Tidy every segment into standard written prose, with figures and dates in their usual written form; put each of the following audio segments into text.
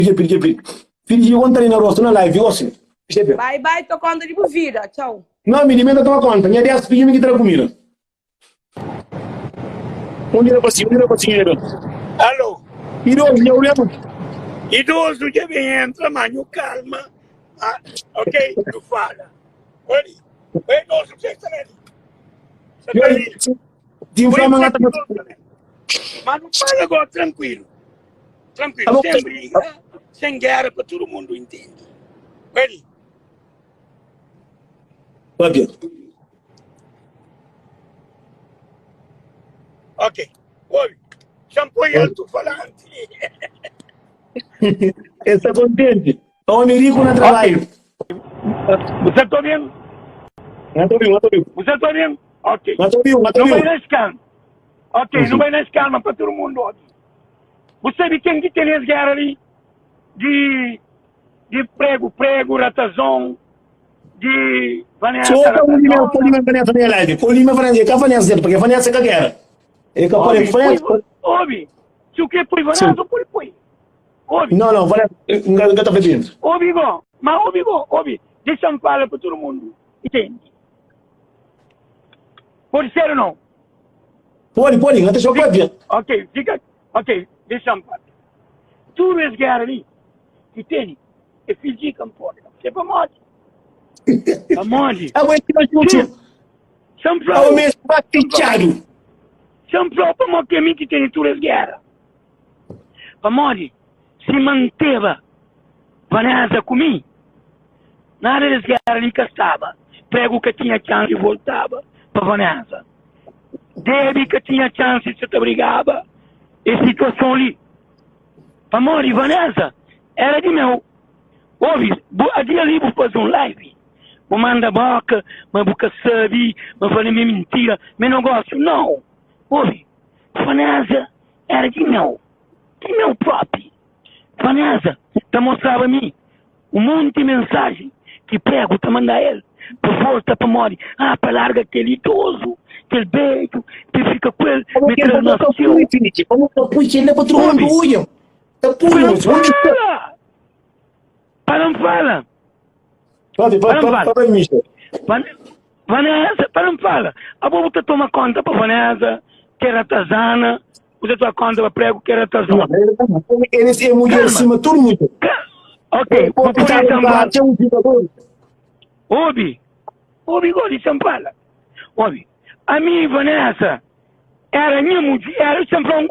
Dja pidi, dja pidi. Fidju dja konta li na rostu na live gosi. Dja pidi. Bai bai to konta di bu vida. Txau. No mi di mi ta toma konta. Nha 10 fidju mi ki tra kumida. Un di rapasinhu, un di rapasinhu dja ben. Alo. Idozu dja obi ama. Idozu dja ben entra ma nhu kalma. Ah, ok, nu fala. Oli, oi idozu dja sta li. Sta Yo, li. di Oi, nfla ma nga ta idozu também. Ma nu fala go tranquilo. Tranquilo, Abo sem briga, sem guerra, para todo mundo entende. Oli. Papia. Ok. Oi, já me põe alto-falante. Ele está contente. Homem rico na trabalho. Você está bem? Não estou bem, não estou bem. Você está bem? Ok. Não estou bem, não estou Não vai bem. nas calma. Ok, não vai nas calma para todo mundo. ouvir. Você sabe quem que tem essa guerra ali? De, de prego, prego, ratazão, de Vanessa, Só para o Lima, ratazona. o Lima Vanessa na live. O Lima Vanessa, que a Vanessa dentro, porque a Vanessa que quer. Ele que pode, Ouve, Vanessa. põe, ouve. Se o que põe Vanessa, pode põe. Ouve. Não, não, Vanessa, não está pedindo. Ouve, go. Mas ouve, go. Ouve. Deixa-me falar para todo mundo. Entende? Pode ser ou não? Pode, pode, não deixa eu ver. Ok, fica. Ok, deixa-me falar. Tudo esse guerra ali que tem é filho de campo. É para morte. Para morte. Ah, mas que São Ah, o Paulo. mesmo batizado. São Paulo para morte é mim que tem tudo esse guerra. Para morte, se manteva Vanessa comigo, nada desse guerra ali que estava. Prego que tinha chance e voltava para Vanessa. Debbie que tinha chance e se te brigava. E situação ali. Para morte, Vanessa era de meu. Ouve, bu, a dia ali vou fazer um live. Vou mandar boca, mas boca sabe, mas falei minha mentira, meu negócio. Não. Ouve, Vanessa era de meu. De meu próprio. Vanessa tá mostrava a mim um monte de mensagem que prego tá mandar ele para volta para morre. Ah, para larga aquele idoso, aquele beijo, que fica com ele, Como me que ele traz tá nasceu. pui, Felipe? Como que pui que ele é para todo mundo uia? Tá pui, Para não mas onde está? fala! Para não fala! Pode, pode, Para não pode, fala! pode, mister. Van- Vanessa, para não fala. A boba tá toma conta para Vanessa, que era ratazana, você toma conta para prego, que era ratazana. Ele é mulher Calma. acima de todo mundo. Ca- Ok, vou Pode pôr estar em São Paulo. tinha um jogador. Ouve, ouve, igual de São Paulo. Ouve, a minha Vanessa era minha mulher, era o São Paulo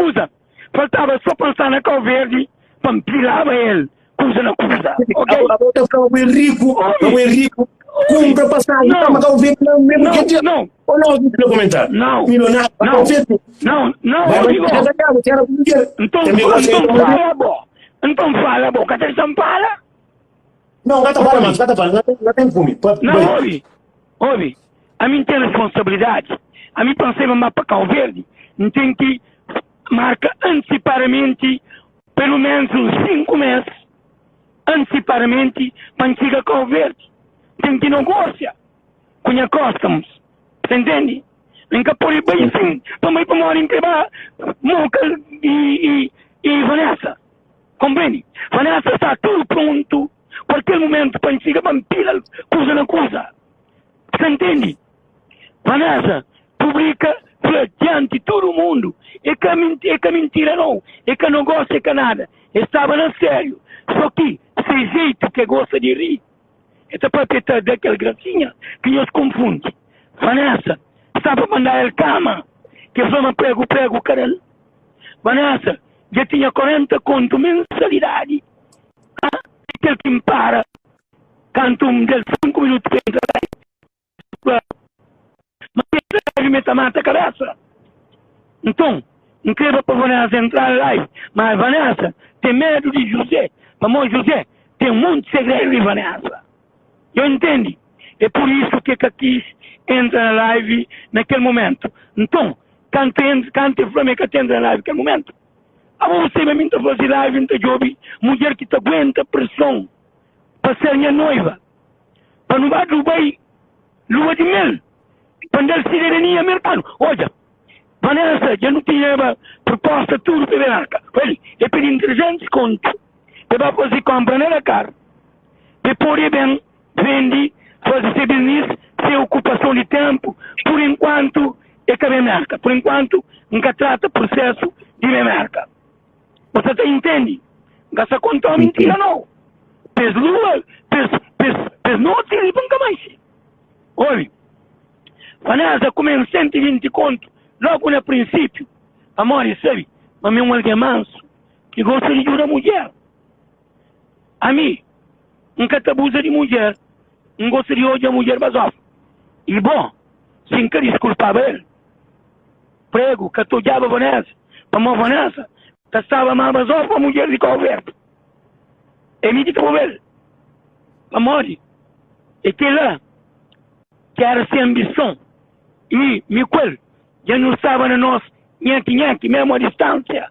Faltava só pensar na Cabo Verde, para me pilava ele, cusa na cusa, ok? A outra ficava bem rico, Ouve. bem rico. Compra passagem, Não. toma Cabo Verde, não, mesmo Não, que dia. não. Ou não, não queria comentar. Não. Milionário, Não. Cabo Verde. Não, não, Vai, vai, amigo. vai, vai, era mulher. Então, Também gosto de então fala, bó. Então fala, bó. Cadê São Paulo? Não, gata fala, mas gata fala, gata gata tem fome. Pode- Não, vai. ouve, ouve. A mim tem responsabilidade. A mim pensei mamar para Cabo Verde. Não tem que marca antecipadamente pelo menos uns 5 meses antecipadamente para chegar a Cabo Verde. Tem que negociar com a customs. Você entende? Nunca pode bem sim, também para morar em Quebá, Moca e, e, e Vanessa. Compreende? Vanessa está tudo pronto. Qualquer momento para chegar para pila, coisa na coisa. Você entende? Vanessa, publica fla diante de todo mundo. É que, é que mentira não. É que não gosta, é que nada. Estava na sério. Só que, sem jeito que gosta de rir. Essa papeta daquela gracinha que nos confunde. Vanessa, estava a mandar ele cama. Que fama prego, prego, caralho. Vanessa, já tinha 40 conto mensalidade. Ah, aquele que me para. Canto um del 5 minutos que entra lá. Mas ele me mata a cabeça. Então, não quero para Vanessa entrar live, mas Vanessa tem medo de José. Mamãe José tem um monte de segredo de Vanessa. Eu entendo. É por isso que a quis entra na live naquele momento. Então, quando entra, quando Flamengo entra na live naquele momento, a você mesmo está fazer live, não job, mulher que te aguenta pressão para ser minha noiva, para não vai Dubai, lua de mel, para dar cidadania americana. Olha, Vanessa já não tinha proposta tudo para marca. Olha, eu pedi 300 conto. Pa e ba faze konpra na Dakar, pa e pode ben vende, faze se biznis, se okupason di tenpu. Pur enkuantu e ka ben Merka. Pur enkuantu N ka trata prusesu di ben Merka. Bu sa ta intendi? N ka sa kontau mintira nau. Pa es lua, pa es, pa es, pa es noti li pa N ka manxe. Obi, Vanessa kume-m 120 kontu logu na prinsipiu, pamodi e sabe ma mi é un algen mansu ki gosta di djuda mudjer. Ami, N ka ta abuza di mudjer, N gosta di odja mudjer bazofa. I bo, si N ka diskulpaba el, pregu ka ta odjaba Vanessa, pamodi Vanessa ta staba má bazofa mudjer di Kau Verdi. É mi ki ta obi-l, pamodi é kel-la ki éra se anbison. I mi ku el dja nu staba na nos nhéki-nhéki, mésmu a distánsia.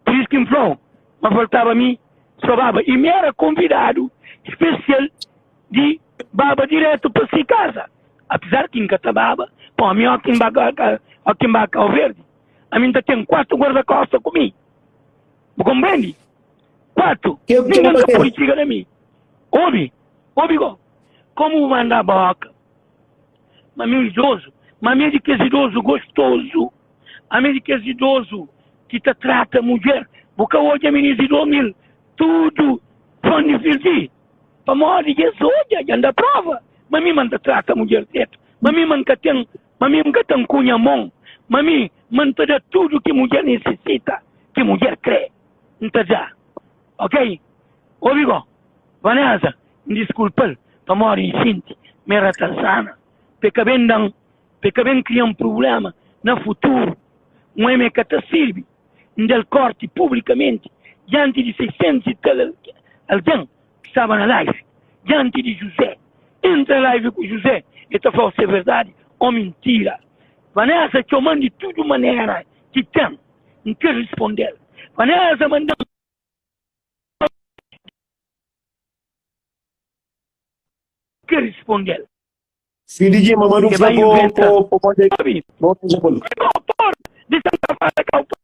Pur isu ki N fla-u ma faltaba mi sô baba. I mi éra konvidadu spesial di baba dirétu pa se kaza, apizar ki N ka ta baba pa ómi óki N ba Kau Verdi. Ami N ta ten kuatu guarda-kósta ku mi. Bu konprendi? 4, Ke ke Ningen bu ka ta pode txiga na mi. Obi, obi go, komu bu manda boka ma mi idozu, ma mi é di kes idozu gostozu, ami é di kes idozu ki ta trata mudjer. Bu ka odja minis di 2000 tudu fã di Fifi? Pamodi dja es odja, dja N da prova ma mi ma N ta trata mudjer dretu, ma mi ma N ka ten, ma mi N ka ta nkunha mon, ma mi ma N ta da tudu ki mudjer nisisita, ki mudjer kre. N ta da. Ok? Obi go, Vanessa, N diskulpa-l pamodi N xinti ma e ratazana pa e ka ben da-m, pa e ka ben kria-m prubléma na futuru. Un ome e ka ta sirbi. N da-l kórti publikamenti dianti di 600 i tal algen ki staba na live, dianti di Juzé. Entra live ku Juzé, e ta fla-u si é verdadi ô mintira. Vanessa txoma-m di tudu manera ki ten. N ka responde-l. Vanessa manda-m ka responde-l. Si DJ Mamadou E fla bai po inventa. po po pode Obi, bo usa pol. autor di Santa Fala ka autor.